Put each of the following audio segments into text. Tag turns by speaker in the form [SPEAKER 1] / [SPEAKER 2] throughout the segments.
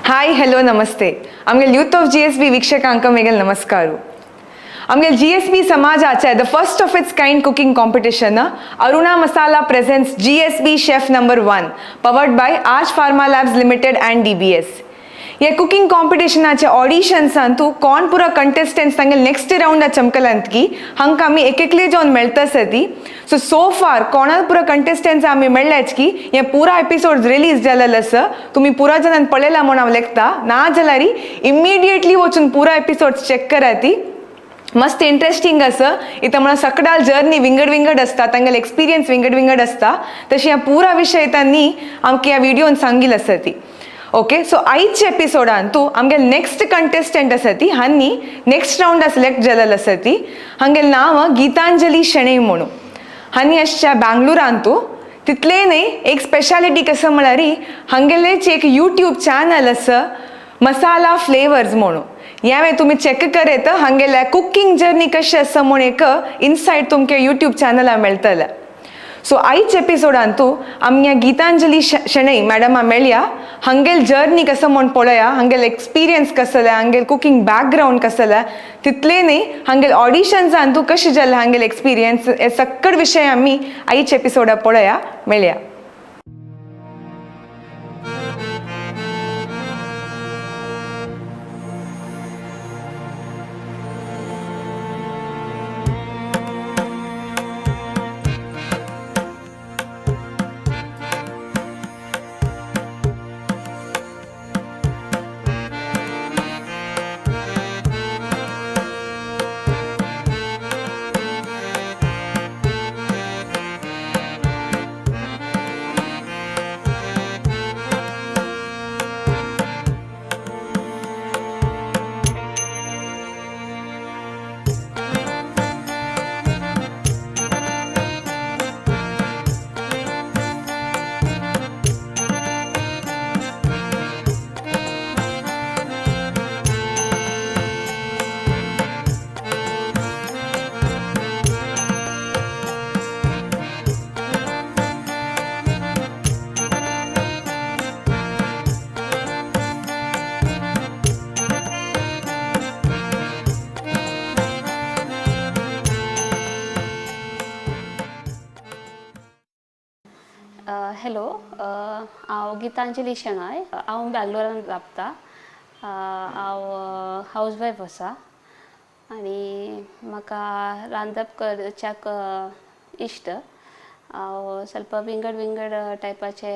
[SPEAKER 1] Hi hello नमस्ते आमगेल youth of GSB ವೀಕ್ಷಕಾಂಕ ಮೇಗಲ್ ನಮಸ್ಕಾರ. आमगेल जीएसबी समाजाचे the first of its kind cooking competition Aruna Masala presents GSB chef number 1 powered by Aaj pharma labs limited and DBS. हे cooking कॉम्पिटिशनाचे ऑडिशन्सान तूं कोण पुरो contestants तांगे नेक्स्ट रावंडा चमकलांत की हांकां आमी एक एकले जावन मेळटा ती. सो सो फार कोणा पुरो कंटेस्टंट्स आमी मेळ्ळ्याच की हे पुरा एपिसोड रिलीज जालेले आसा, तुमी पुरा जाणान पळयला म्हूण हांव लेखता. ना जाल्यार इमिडिएटली वचून पुरा एपिसोड चॅक करा. ती मस्त इंट्रस्टिंग आसा. इथं म्हणून सकडाल जर्नी विंगड विंगड आसता, तांगेले एक्सपिरियन्स विंगड विंगड आसता. तशी ह्या पुरा विशय तांणी आमकां ह्या व्हिडियोन सांगिल आसा ती. ओके, सो आयच्या एपिसोडान तूं आमगेले नेक्स्ट कंटेस्टंट आसा ती, हांनी नेक्स्ट रावंडा सिलेक्ट जालेले आसा ती. हांगेले नांव गीतांजली शणै म्हणून. हांनी आसच्या बँगलोरान. तूं तितलें न्हय, एक स्पेशालिटी कसं म्हळ्यार हांगेलेच एक यूट्यूब चॅनल आसा मसाला फ्लेवर्स म्हणून. ह्या तुमी चॅक करत हांगेल्या कुकिंग जर्नी कशी आसा म्हूण एक इनसायट तुमकां यूट्यूब चॅनलार मेळटलें. सो आयच्या एपिसोडान तूं आमगे गीतांजली शणै मॅडमा मेळया, हांगेल जर्नी कसं म्हूण पळया, हांगेल एक्सपिरियन्स कसले, हांगेल कुकिंग बॅकग्रावंड कसले, तितले न्हय हांगेल ऑडिशन्सान तूं कशें जालें हांगेल एक्सपिरियन्स, हे सक्कड विशय आमी आयच्या एपिसोडा पळया, मेळया.
[SPEAKER 2] हॅलो, हांव गीतांजली शेणॉय. हांव बँगलोरान रावता. हांव हावज वायफ आसा आनी म्हाका रांदप करच्याक इश्ट. हांव ಸ್ವಲ್ಪ विंगड विंगड टायपाचे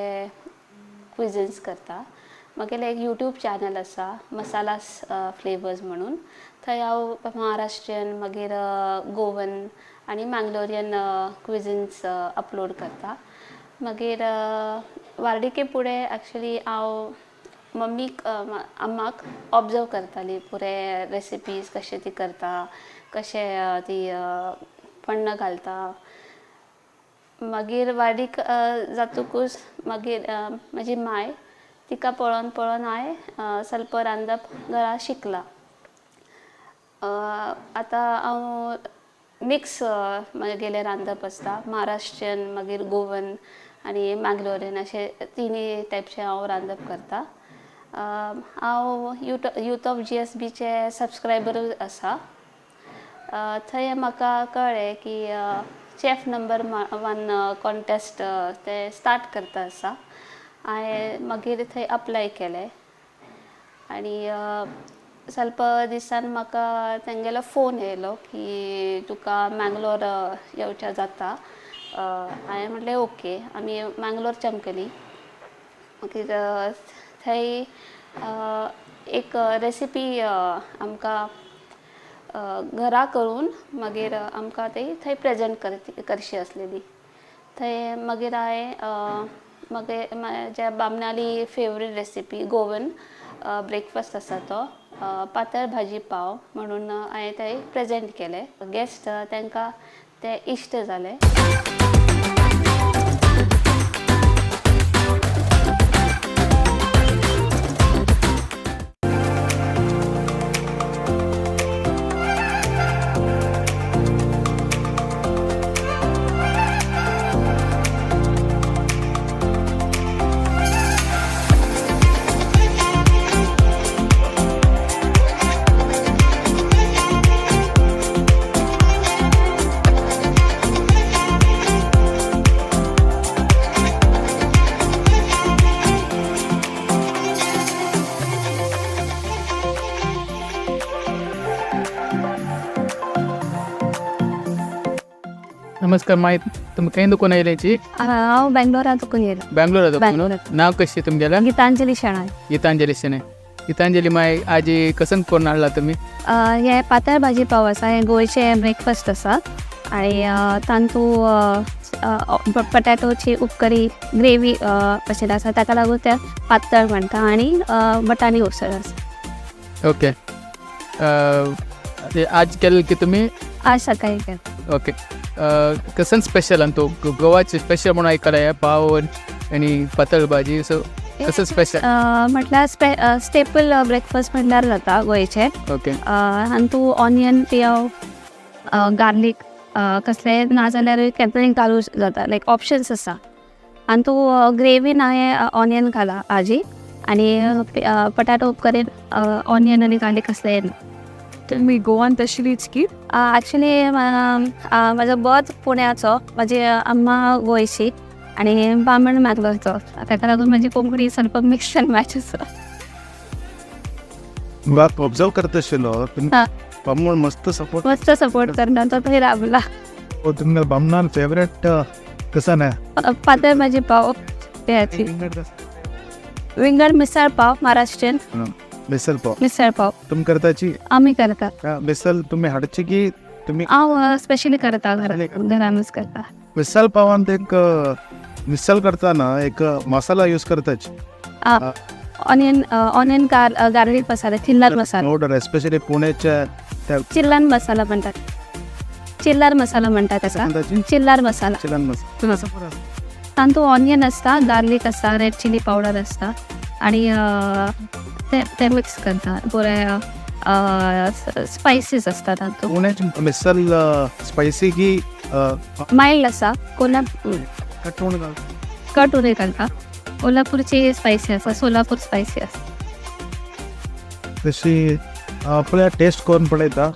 [SPEAKER 2] क्विझन्स करता. म्हगेलें एक यूट्यूब चॅनल आसा मसालास फ्लेवर्स म्हणून. थंय हांव महाराष्ट्रीयन, मागीर गोवन आनी मँगलोरियन क्विझन्स अपलोड करता. मागीर व्हारडीके फुडें एक्चुली हांव मम्मीक, अम्माक ऑब्जर्व करताली, पुरे रेसिपीज कशें ती करता, कशें ती पण्ण घालता. मागीर व्हारडीक जातकूच मागीर म्हजी माय, तिका पळोवन पळोवन हांवें स्वल्प रांदप घरा शिकलां. आतां हांव मिक्स म्हगेलें रांदप आसता, महाराष्ट्रीयन, मागीर गोवन आनी मँगलोरियन, अशे तिनूय टायपचे हांव रांदप करता. हांव यूथ ऑफ जीएसबीचे सबस्क्रायबरूय आसा. थंय म्हाका कळ्ळें की शेफ नंबर 1 कॉन्टेस्ट ते स्टार्ट करता आसा. हांवें मागीर थंय अप्लाय केलें आनी ಸ್ವಲ್ಪ दिसान म्हाका तेंगेलो फोन येयलो की तुका मँगलोर येवच्या जाता. हांवें म्हटलें ओके. आमी मँगलोर चमकली. मागीर थंय एक रेसिपी आमकां घरा करून मागीर आमकां ती थंय प्रेजेंट करशी आसलेली. थंय मागीर हांवें मागीर म्हज्या बामणाली फेवरेट रेसिपी गोवन ब्रेकफास्ट आसा तो पातळ भाजी पाव म्हणून हांवें थंय प्रेजेंट केलें. गेस्ट तांकां ते इश्ट जाले.
[SPEAKER 3] नमस्कार माय, तुमी खंय दुकान येयल्याची?
[SPEAKER 2] हांव बेंगलोरा तुका येयला.
[SPEAKER 3] बँगलोरा.
[SPEAKER 2] बँगलोरात.
[SPEAKER 3] नाव कशें तुमगेलें?
[SPEAKER 2] गितांजली शेणाय.
[SPEAKER 3] गीतांजली शेणय. गीतांजली माय, आजी कसन करून हाडला तुमी?
[SPEAKER 2] हे पातळ भाजी पाव आसा. हे गोंयचे ब्रेकफास्ट आसा आनी तांतू पटॅटोची उपकरी ग्रेवी भशेन आसा, ताका लागून ते पातळ म्हणटा आनी बटाणी उसळ आसा.
[SPEAKER 3] ओके, ते आज केलें की तुमी?
[SPEAKER 2] आज सकाळी केलें.
[SPEAKER 3] ओके, कसन स्पेशल आनी तो गोवाचे स्पेशल म्हणून आयकलां हें पाव आनी पातळ भाजी, सो कसं स्पेशल?
[SPEAKER 2] म्हटल्यार स्टेपल ब्रेकफास्ट म्हटल्यार जाता गोंयचें.
[SPEAKER 3] ओके.
[SPEAKER 2] आनी तूं ऑनियन, पियाव, गार्लीक कसलें नाजाल्यार केन्नाय घालूं जाता, लायक ऑप्शन्स आसा. आनी तूं ग्रेवीन हांवें ऑनियन घाला आजी आनी पटाटो उपकरीन ऑनियन आनी गार्लीक कसलें ना.
[SPEAKER 1] तुम्ही गोवान तशलीच की?
[SPEAKER 2] ॲक्च्युली म्हजो बर्थ पुण्याचो, म्हजी अम्मा गोंयची आनी बामण मागलोरचो, ताका लागून म्हजी कोंकणी ಸ್ವಲ್ಪ मिक्स अँड मॅच आसा.
[SPEAKER 4] ऑब्झर्व करत आशिल्लो.
[SPEAKER 2] हा.
[SPEAKER 4] बामण मस्त सपोर्ट.
[SPEAKER 2] मस्त सपोर्ट करना, तो थंय रावला.
[SPEAKER 4] तुमगे बामणान फेवरेट कसा ना?
[SPEAKER 2] पातळ भाजी पाव त्याची विंगड मिसळ पाव, महाराष्ट्रीयन.
[SPEAKER 4] मिसल पाव.
[SPEAKER 2] मिसळ पाव.
[SPEAKER 4] तुमी करताची?
[SPEAKER 2] आमी करता.
[SPEAKER 4] मिसल तुम्ही हाडची की तुम्ही?
[SPEAKER 2] हांव स्पेशली करता, घरानूच करता.
[SPEAKER 4] मिसल पावान एक मिसल करताना एक मसाला यूज करताची.
[SPEAKER 2] Onion onion garlic masala, chilli masala.
[SPEAKER 4] Order especially पुण्याच्या त्या.
[SPEAKER 2] चिल्लर मसाला म्हणतात, चिल्लर मसाला म्हणतात त्याचा. चिल्लर मसाला.
[SPEAKER 4] चिल्लर मसाला.
[SPEAKER 2] तांतू ऑनियन असता, गार्लिक असता, रेड चिली पावडर असता आणि ते ते मिक्स करता. बरे स्पायसीस असता तातूंत.
[SPEAKER 4] पुण्याची मिसल स्पायसी की?
[SPEAKER 2] मायल्ड आसा. कोल्हापूर कट उरे घालता. कोल्हापूरची स्पायसी आसा, सोलापूर स्पायसी आसा.
[SPEAKER 4] तशी आपल्या टेस्ट करून पळयता.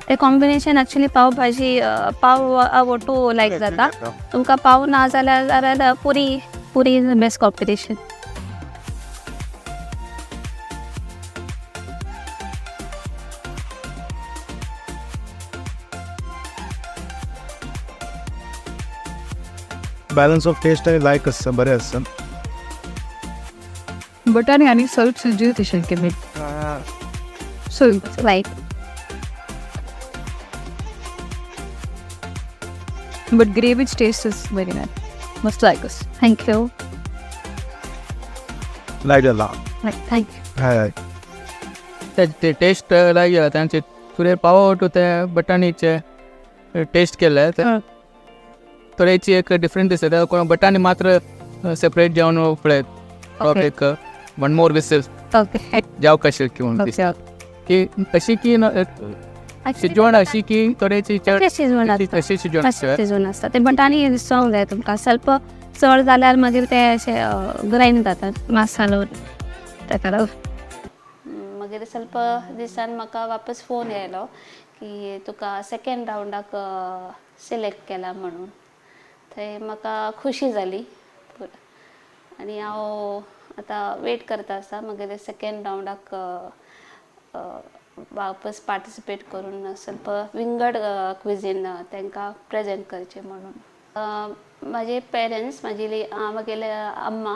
[SPEAKER 2] ते कॉम्बिनेशन ॲक्च्युली पाव भाजी पाव आवडटो लायक जाता तुमकां. पाव ना जाल्यार जाल्यार पुरी, puri is the best combination.
[SPEAKER 4] Balance of taste आणि लायक आसता, बरें आसता.
[SPEAKER 1] बटाणे आणि ಸ್ವಲ್ಪ शिजवते केले ಸ್ವಲ್ಪ.
[SPEAKER 2] लायक.
[SPEAKER 1] But ग्रेव्हीच taste is very nice, मस्त लायकस.
[SPEAKER 2] Thank you.
[SPEAKER 4] लायक जाला.
[SPEAKER 2] Thank you.
[SPEAKER 4] हय हय.
[SPEAKER 3] ते टेस्ट लायक जाला तांचे. तुरे पाव टू ते बटाणीचे टेस्ट केले ते थोडेची एक डिफरंट दिसता. कोण बटाणी मात्र सेपरेट जेवण पळयत एक वन मोर विसल जाव कशें किंवा
[SPEAKER 1] ओके.
[SPEAKER 3] की अशी की शिजवण अशी की थोडेची चड.
[SPEAKER 2] शिजवण आसता.
[SPEAKER 3] अशी शिजवण आसता.
[SPEAKER 2] शिजवण आसता. ते बटाणी स्ट्रॉंग जाय तुमकां, ಸ್ವಲ್ಪ चड जाल्यार मागीर ते अशे ग्रायंड जातात मसालो, ताका लागून. मागीर ಸ್ವಲ್ಪ दिसान म्हाका वापस फोन येयलो की तुका सेकेंड रावंडाक सिलेक्ट केला म्हणून. थंय म्हाका खुशी जाली पुरा आनी हांव आतां वेट करता आसा मागीर सेकेंड रावंडाक वापस पार्टिसिपेट करून ಸ್ವಲ್ಪ विंगड क्विझीन तांकां प्रेजेंट करचें म्हणून. म्हाजे पेरंट्स, म्हाजी म्हगेले अम्मा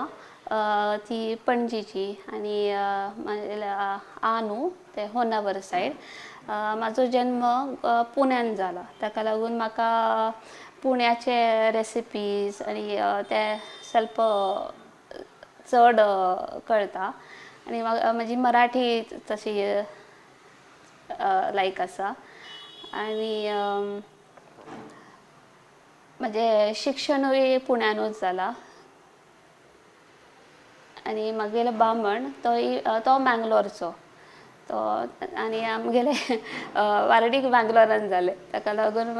[SPEAKER 2] ती पणजीची आनी म्हागेले आ न्हू ते होन्नावर सायड. म्हाजो जन्म पुण्यान जाला, ताका लागून म्हाका पुण्याचे रेसिपीज आनी ते ಸ್ವಲ್ಪ चड कळटा आनी म्हाजी मराठी तशी लायक आसा आनी म्हजें शिक्षणूय पुण्यानूच जाला. आनी म्हागेलो बामण तोय तो मँगलोरचो तो आनी आमगेले वारडीक बँगलोरान जाले, ताका लागून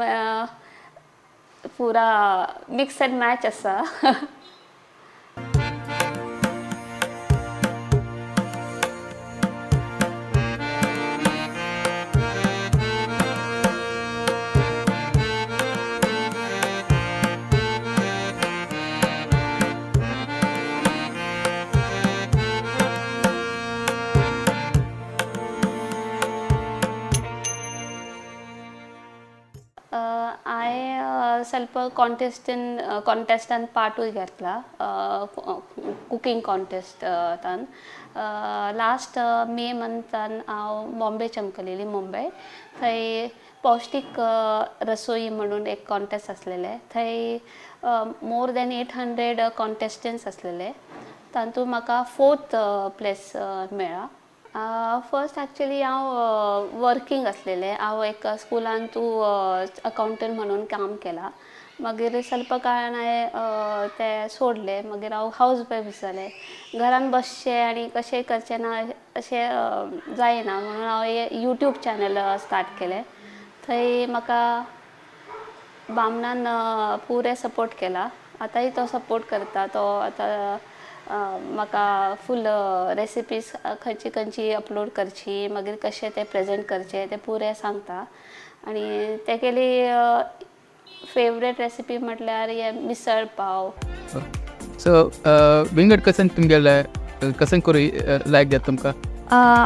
[SPEAKER 2] पुरा मिक्स एंड मॅच आसा. हांवें ಸ್ವಲ್ಪ कॉन्टेस्टान पार्टूय घेतला, कुकींग कॉन्टेस्टान. लास्ट मे मंथान हांव बॉम्बे चमकलेली, मुंबय. थंय पौश्टीक रसोई म्हणून एक कॉन्टेस्ट आसलेले. थंय मोर दॅन 800 कॉन्टेस्टंट्स आसलेले. तातूंत म्हाका फोर्थ प्लेस मेळ्ळा. फर्स्ट एक्चुली हांव वर्कींग आसलेलें. हांव एक स्कुलान तूं अकावंटंट म्हणून काम केलां. मागीर ಸ್ವಲ್ಪ काळान हांवें तें सोडलें. मागीर हांव हावज वायफ जालें. घरान बसचें आनी कशें करचें ना अशें जायना म्हणून हांव यूट्यूब चॅनल स्टार्ट केलें. थंय म्हाका बामणान पुरे सपोर्ट केला. आतांय तो सपोर्ट करता. तो आतां म्हाका फूल रेसिपीज खंयची खंयची अपलोड करची, मागीर कशें तें प्रेजेंट करचें तें पुरें सांगता. आनी तेगेली फेवरेट रेसिपी म्हटल्यार हे मिसळ पाव.
[SPEAKER 3] सो विंगड कसन तुमगेले कसन करू लायक जाता तुमकां?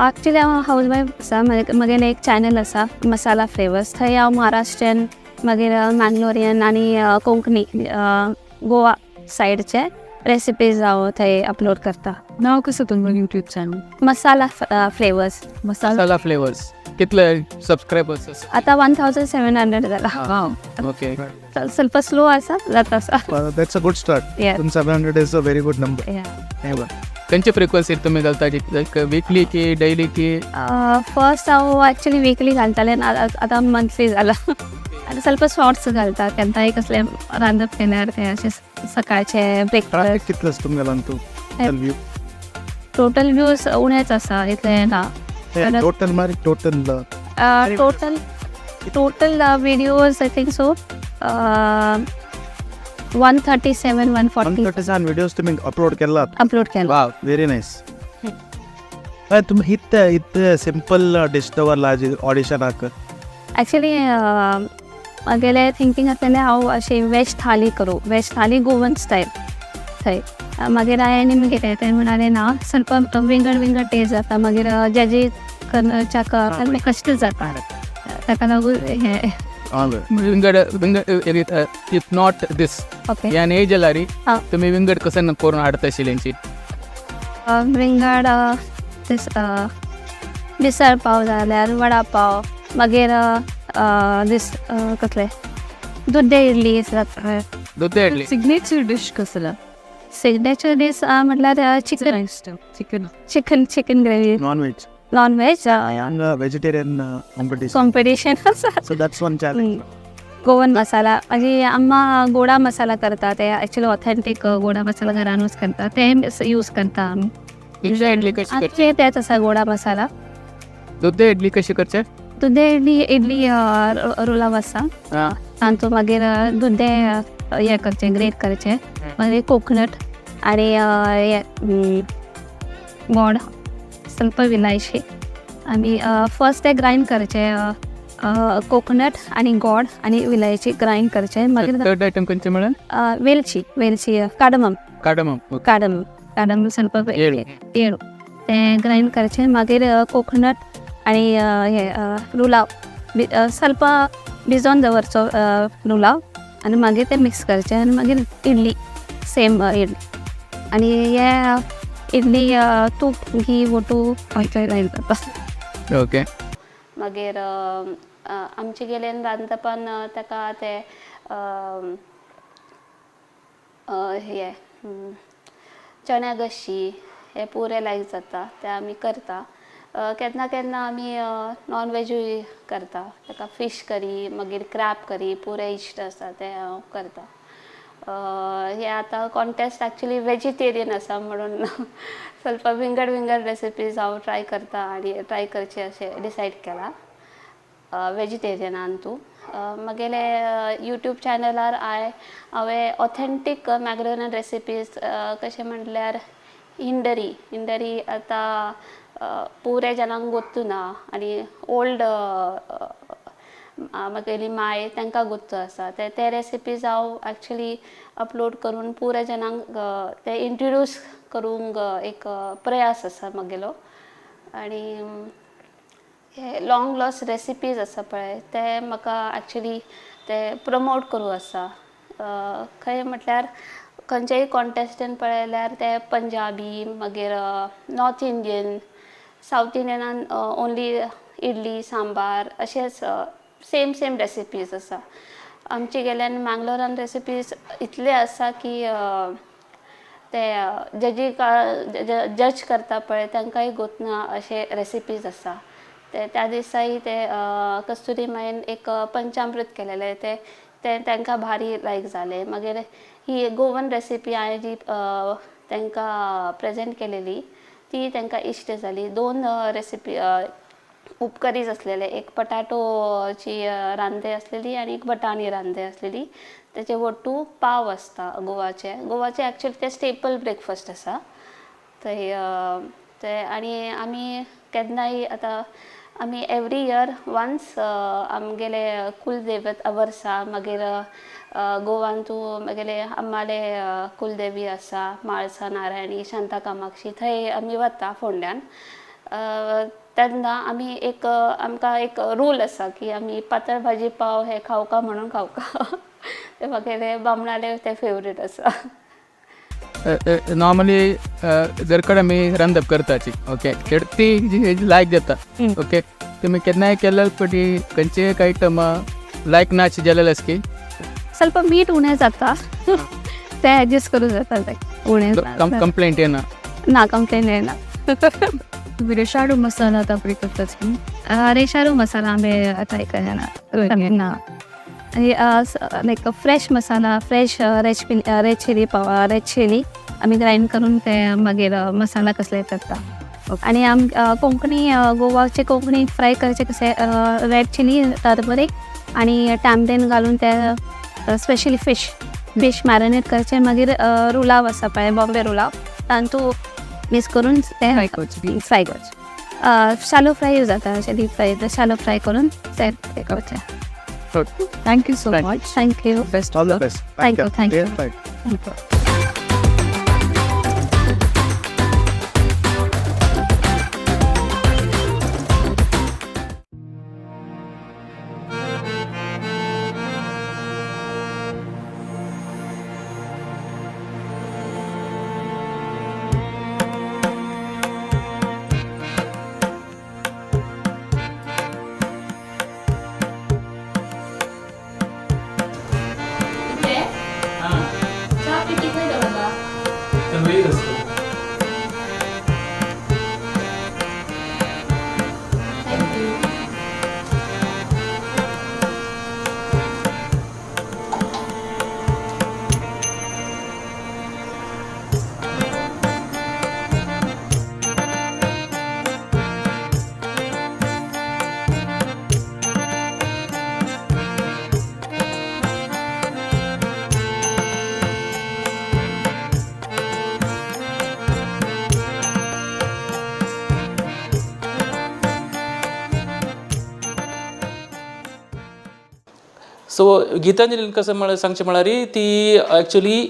[SPEAKER 2] एक्चुली हांव हावज वायफ आसा. म्हगेलें एक चॅनल आसा, मसाला फ्लेवर्स. थंय हांव महाराष्ट्रीयन, मागीर मँगलोरियन आनी कोंकणी गोवा सायडचे रेसिपीज हांव थंय अपलोड करता.
[SPEAKER 5] नाव कसं तुमचं YouTube channel?
[SPEAKER 2] Masala flavours.
[SPEAKER 5] Masala.
[SPEAKER 3] Masala flavours. कितले सबस्क्रायबर्स?
[SPEAKER 2] आतां 1700 जाला.
[SPEAKER 5] वाव.
[SPEAKER 3] ओके.
[SPEAKER 2] ಸ್ವಲ್ಪ स्लो आसा, जाता आसा.
[SPEAKER 4] That's a good start. 700 is a very good number.
[SPEAKER 3] खंयचे फ्रिक्वन्सीर तुमी घालता? लायक विकली की डेली की?
[SPEAKER 2] फर्स्ट हांव एक्चुली विकली घालतालें, आतां मंथली जाला. आनी ಸ್ವಲ್ಪ शॉर्ट्स घालता केन्नाय कसलें रांदप केल्यार ते अशें सकाळचे ब्रेकफास्ट.
[SPEAKER 4] ट्राफिक कितलो तुमगेलो तूं view?
[SPEAKER 2] टोटल व्यूज उणेच आसा, इतले ना.
[SPEAKER 4] Total Marie total.
[SPEAKER 2] Total videos I think so 137, 140.
[SPEAKER 4] 137 videos तुम्ही अपलोड केला?
[SPEAKER 2] अपलोड केला.
[SPEAKER 3] वाव.
[SPEAKER 4] Very nice. तुम्ही इत्ते इत्ते सिंपल डिश दवरला ऑडिशन हाक.
[SPEAKER 2] एक्चुली म्हगेलें थिंकींग आसलेलें हांव अशें वेज थाली करूं, वेज थाली गोवन स्टायल. थंय मागीर हांवें आनी मागीर ते म्हणाले ना, ಸ್ವಲ್ಪ विंगड विंगड टेस्ट जाता, मागीर जजीस करच्याक कश्ट जाता, ताका लागून हें.
[SPEAKER 3] विंगड विंगड, if not this ह्या एज जाल्यार तुमी विंगड कसन करून हाडता आशिल्ली?
[SPEAKER 2] विंगड मिसळ पाव जाल्यार वडा पाव, मागीर दीस कसले दुद्दे इडली जाता.
[SPEAKER 3] दुद्दे इडली.
[SPEAKER 5] सिग्नेचर डिश कसला?
[SPEAKER 2] सिग्नेचर डीश म्हटल्यार chicken.
[SPEAKER 5] Chicken.
[SPEAKER 2] Chicken gravy.
[SPEAKER 4] Non veg.
[SPEAKER 2] Non veg.
[SPEAKER 4] Vegetarian competition.
[SPEAKER 2] Competition आसा.
[SPEAKER 4] So that's one challenge.
[SPEAKER 2] Goan masala. मागीर आम्मा गोडा मसाला करता. ते एक्चुअली ऑथेंटीक गोडा मसाला घरानूच करता, ते यूज करता आमी.
[SPEAKER 3] दुद्दे इडली कशी करची?
[SPEAKER 2] आमचे तेच आसा गोडा मसाला.
[SPEAKER 3] दुद्दे इडली कशी करचे?
[SPEAKER 2] दुद्दे इडली, इडली रोलाव आसा. तांतूत मागीर दुद्दे हें करचें, ग्रेट करचें, मागीर कोकनट आनी हें गोड, ಸ್ವಲ್ಪ विलायची. आनी फर्स्ट ते ग्रायंड करचें, कोकनट आनी गोड आनी विलायची ग्रायंड करचें. मागीर
[SPEAKER 3] थर्ड आयटम खंयचे म्हळ्यार?
[SPEAKER 2] वेलची, वेलची, कार्डमम.
[SPEAKER 3] कार्डमम.
[SPEAKER 2] कार्डमम, कार्डमम ಸ್ವಲ್ಪ
[SPEAKER 3] येळू.
[SPEAKER 2] येळू तें ग्रायंड करचें. मागीर कोकनट आनी हें रुलाव ಸ್ವಲ್ಪ भिजोवन दवरचो रुलाव आनी मागीर तें मिक्स करचें आनी मागीर इडली, सेम इडली. आनी हे इडली तूप, घी वोटू जाता.
[SPEAKER 3] ओके.
[SPEAKER 2] मागीर आमचे गेल्यान रांदपान ताका ते हे चण्या गशी हे पुरे लायक जाता, ते आमी करता. केन्ना केन्ना आमी नॉन वेजूय करता. ताका फिश करी, मागीर क्रॅब करी पुरे इश्ट आसा, ते हांव करता. हे आतां कॉन्टेस्ट एक्चुली वेजिटेरियन आसा म्हणून ಸ್ವಲ್ಪ विंगड विंगड रेसिपीज हांव ट्राय करता आनी ट्राय करचे अशें डिसायड केलां वेजिटेरियनान तूं. म्हगेले यूट्यूब चॅनलार हांवें ऑथेंटीक मॅगलोरियन रेसिपीज, कशें म्हटल्यार इंडरी. इंडरी आतां पुरे जनांक गोत्तू ना आनी ओल्ड म्हगेली माय तांकां गोत्तू आसा. ते ते रेसिपीज हांव एक्चुली अपलोड करून पुरे जनांक ते इंट्रोड्यूस करूंक एक प्रयास आसा म्हगेलो. आनी हे लाँग लॉस्ट रेसिपीज आसा पळय, ते म्हाका एक्चुली ते प्रमोट करूं आसा. खंय म्हटल्यार खंयचेय कॉन्टेस्टंट पळयल्यार ते पंजाबी, मागीर नॉर्थ इंडियन, सावथ इंडियनान ओन्ली इडली सांबार अशेंच सेम सेम रेसिपीज आसा. आमचे गेल्यान मांगलोरान रेसिपीज इतले आसा की ते जजी जज करता पळय तांकांय गोतना अशे रेसिपीज आसा. ते त्या दिसाय ते कस्तुरी मायन एक पंचामृत केलेलें, ते ते तांकां भारी लायक जालें. मागीर ही गोवन रेसिपी हांवें जी तांकां प्रेजेंट केलेली ती तांकां इश्ट जाली. दोन रेसिपी उपकरीज आसलेले, एक पटाटोची रांदे आसलेली आनी एक बटाणी रांदे आसलेली. तेचे वट्टू पाव आसता गोवाचे. गोवाचे एक्चुअली ते स्टेपल ब्रेकफास्ट आसा. थंय ते आनी आमी केन्नाय आतां आमी एवरी इयर वन्स आमगेले कुलदेवत वर्सा, मागीर गोवान तूं मागेले आम्माले कुलदेवी आसा म्हाळसा नारायणी शांता कामाक्षी, थंय आमी वता फोंड्यान. तेन्ना आमी एक आमकां एक रूल आसा की आमी पातळ भाजी पाव हे खावका म्हणून खावका. ते मागेले बामणाले ते फेवरेट आसा.
[SPEAKER 3] नॉर्मली जर कडेन आमी रांदप करताची, ओके, ती लायक जाता, ओके. तुमी केन्नाय केल्यार पटी खंयचे एक आयटम लायक नाच जालेलें की
[SPEAKER 2] ಸ್ವಲ್ಪ मीठ उणें जाता, तें एडजस्ट करूं जाता, लायक उणें
[SPEAKER 3] कंप्लेंट येना?
[SPEAKER 2] ना, कंप्लेन येना.
[SPEAKER 5] तुम्ही रेशाडू मसाला तापडी करतात की?
[SPEAKER 2] रेशारू मसाला आमी ट्राय करना ना. Like fresh masala, fresh red chilli, red chilli आमी ग्रायंड करून ते मागीर मसाला कसले करता. आनी आम कोंकणी गोवाचे कोंकणी फ्राय करचे कशे, रेड चिली, टर्मरीक आनी टॅमरेन घालून ते स्पेशली फिश मॅरिनेट करचे. मागीर रुलाव आसा पळय, बॉम्बे रुलाव, तांतू मिक्स करून ते
[SPEAKER 5] फ्राय करचे.
[SPEAKER 2] फ्राय करचे. शालो फ्राय जाता अशें, डीप फ्राय, शालो फ्राय करून ते करचे.
[SPEAKER 5] Thank you so
[SPEAKER 3] Thank you.
[SPEAKER 5] Much.
[SPEAKER 2] Thank you.
[SPEAKER 5] Best.
[SPEAKER 4] All the best.
[SPEAKER 2] Thank you, thank you.
[SPEAKER 4] Thank you.
[SPEAKER 6] So Gitanjali कसं म्हळ्यार सांगचें म्हळ्यार ती एक्चुली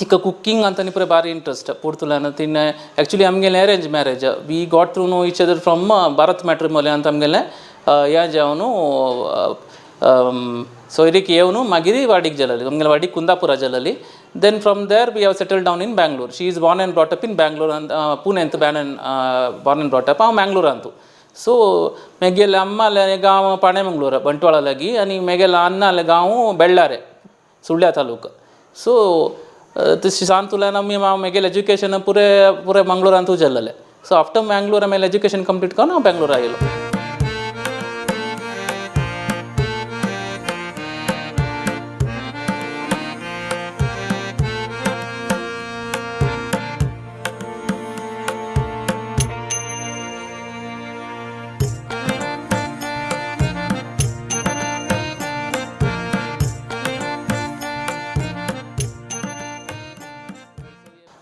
[SPEAKER 6] तिका कुकींग आनी पुरो भारी इंट्रस्ट पोर्तुलान. तिणें एक्चुली आमगेलें arrange marriage, we got to know each other from Bharat मॅट्रिमोनियांत. आमगेलें हें जावन सोयरीक येवन मागीर वाडीक जालेली. आमगेले वाडीक कुंदापुरा जालेली. Then from there we have settle down in Bangalore. She is born and brought up in Bangalore, पुणेंत बॉर्न एंड ब्रॉट अप, हांव मँगलोरांतू. सो मेगेले अम्माले गांव पाणेमंगळूर ಬಂಟ್ವಾಳ लागी आनी मेगेले अन्नाले गांव बेಳ್ಳारे, सुಳ್या तालूक. सो तशी सांतुल्यान आमी मेगेले एज्युकेशन पुरे पुरे मंगळूरांतू जाल्लेलें. सो आफ्टर मँगलोर आमी एज्युकेशन कंप्लीट करून हांव बेंगलोर आयलो.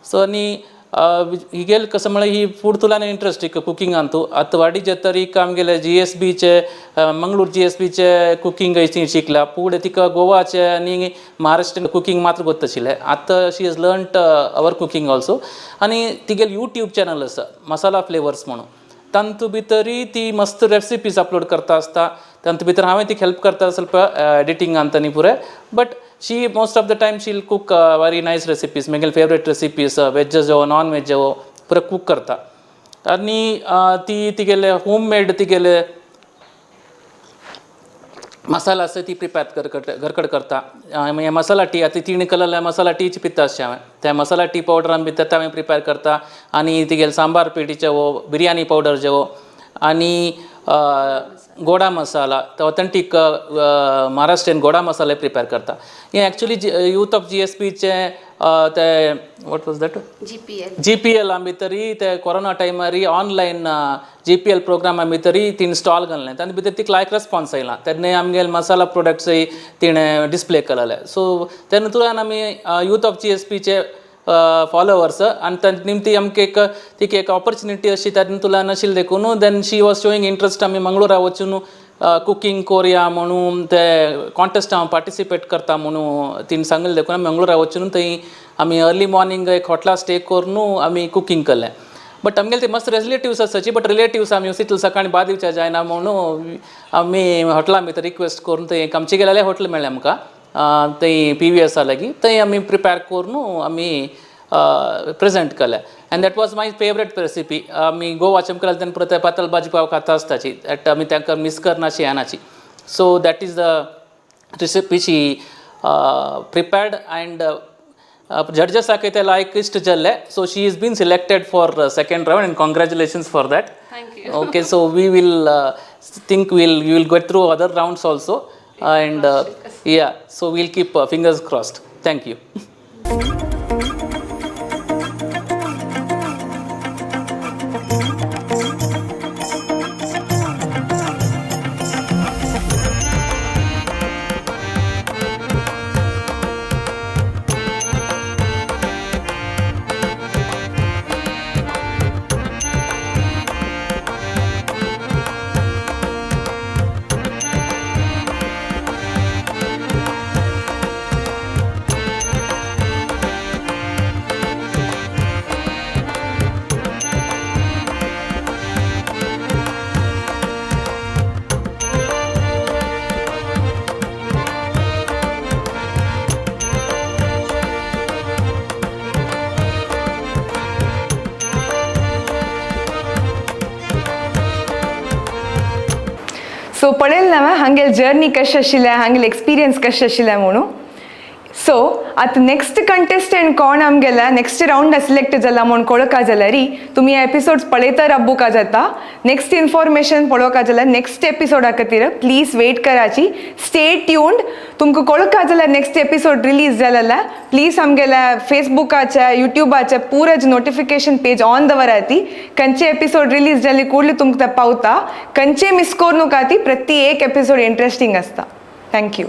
[SPEAKER 6] सो आनी हिगेल कसं म्हळ्यार ही फूड तुलाने इंट्रस्ट एक कुकिंगांतू. आतां वाडी जाता एक आमगेले जीएसबीचे, मंगळूर जीएसबीचे कुकींग शिकला. फुडें तिका गोवाचे आनी महाराष्ट्रीयन कुकींग मात्र गोत्त आशिल्लें. आतां she has learnt our cooking also. आनी तिगेल यूट्यूब चॅनल आसा मसाला फ्लेवर्स म्हणून, तांतू भितरय ती मस्त रेसिपीज अपलोड करता आसता. तातूंत भितर हांवें तिका हेल्प करता ಸ್ವಲ್ಪ एडिटींग आनी पुरे, but she most of the time she'll cook very nice recipes, मेगेले फेवरेट रेसिपीज, वेज जावं नॉन वेज जावं, पुरे कूक करता. आनी ती तिगेले होम मेड तिगेले मसाला आसा ती प्रिपेर घरकड करता. मागीर मसाला टी आतां तिणें केलेल्या मसाला टीची पिता अशें हांवें, त्या मसाला टी पावडरान भितर ते हांवें प्रिपेर करता. आनी तिगेले सांबार पेटीचे वो बिरयानी पावडर जेवो आनी गोडा मसाला, तो ऑथेंटीक महाराष्ट्रीयन गोडा मसाला प्रिपेर करता. हें एक्चुली यूथ ऑफ जीएसबीचे ते what was that?
[SPEAKER 2] GPL.
[SPEAKER 6] GPL भितरी ते कोरोना टायमार ऑनलायन जीपीएल प्रोग्रामा भितरी तिणें स्टॉल घाल्लें, तातूंत भितर तिका लायक रेस्पोन्स आयला. तेन्ना आमगेले मसाला प्रोडक्ट्सय तिणें डिस्प्ले केलेले. सो तेन्ना तुळान आमी यूथ ऑफ जीएसबीचे फॉलोवर्स आनी तांचे निमती आमकां एक तिका एक ऑपॉर्चुनिटी अशी तातूंत तुळान आशिल्ली देखून then she was showing interest. आमी मंगळुरा वचून कुकींग कोरया म्हणून ते कॉन्टेस्ट हांव पार्टिसिपेट करता म्हणून तिणें सांगलें देखून आमी मंगळुरा वचून थंय आमी अर्ली मॉर्निंग एक हॉटला स्टे करून आमी कुकींग केलें. बट आमगेले ते मस्त रिलेटिव्स आसाची, बट रिलेटिव्स आमी तितले सकाळी बाद दिवच्या जायना म्हणून आमी हॉटेला भितर रिक्वेस्ट करून थंय एक आमचे गेल्यार हॉटेल मेळ्ळें आमकां थंय पीव्हीएसा लागीं, थंय आमी प्रिपेर करून आमी प्रेजेंट केलें. And that was my favourite recipe. आमी गोवाचे आमकां तेन्ना पुरो ते पातळ भाजी पाव खाता आसताची, that आमी तांकां मीस करनाशी येनाची. So that is the recipe she prepared and जड्जसाकय ते लायक इश्ट जाल्ले. So she is been selected for second round and congratulations for that.
[SPEAKER 2] Thank you.
[SPEAKER 6] Okay, so we will think we'll you will get through other rounds also and yeah, so we'll keep fingers crossed. Thank you.
[SPEAKER 1] So पळयलें ना हांगेल journey कशें आशिल्लें, हांगेल experience कशें आशिल्लें म्हणून. So आतां next contestant कोण आमगेल्या नेक्स्ट रावंडा सिलेक्ट जाला म्हूण कळोवका जाल्यार तुमी हे एपिसोड्स पळयता राबूका जाता. नेक्स्ट इन्फॉर्मेशन पळोवका जाल्यार नेक्स्ट एपिसोडा खातीर प्लीज वेट कराची, स्टे ट्यून्ड. तुमकां कळोवका जाल्यार नेक्स्ट एपिसोड रिलीज जाल्यार प्लीज आमगेल्या फेसबुकाच्या युट्यूबाच्या पुरज नोटिफिकेशन पेज ऑन दवराती. खंयचे एपिसोड रिलीज जाले कुडले तुमकां पावता, खंयचे मिस करूं ती, प्रति एक एपिसोड इंट्रस्टींग आसता. Thank you.